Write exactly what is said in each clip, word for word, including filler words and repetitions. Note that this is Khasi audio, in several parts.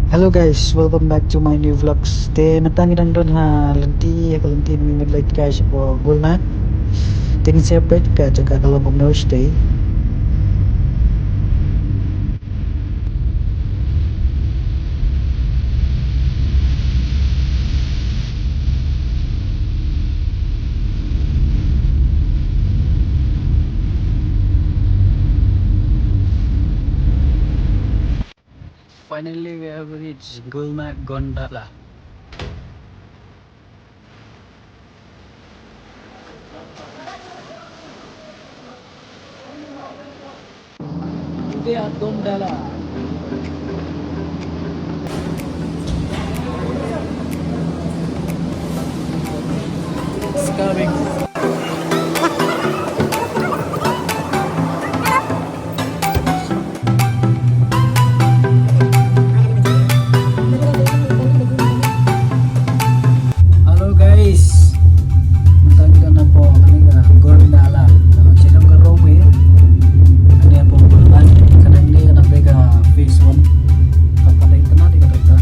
Hello guys, welcome back to my new vlogs. Te mynta ngi dang don ha lynti, ha ka lynti ngi mut leit kai sha Gulmarg. Te ngin sa update ka jaka ka long kumno shatei. Finally, we have reached Gulmarg Gondala. They are Gondala. It's coming. Hello guys. Mynta ngi don hapoh kane ka Gondala. Sha ka Rowe. Kane hapoh Gulmarg. Kane ka dei ka phase one. Ka pat dei tena dei ka doktor.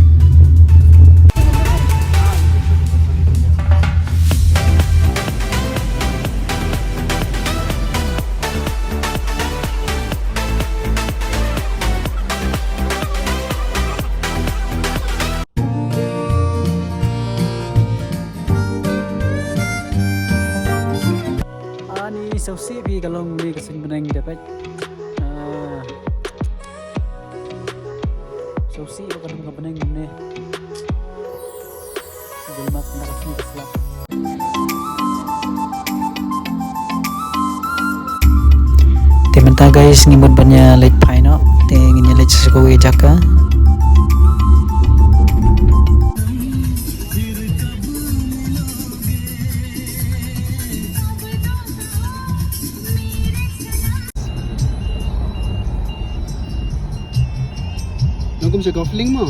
Ani sngewsih phi ka long ne ka suiñ bneng te peit. Ah. Sngewsih ba ka dum ka bneng ne. Gulmarg na ka sngi ka slap. Te mynta guys ngi mut ban ïa leit phai noh. Te ngin ïa leit sha kawei ka jaka. Nang kum sha Golf Link mo?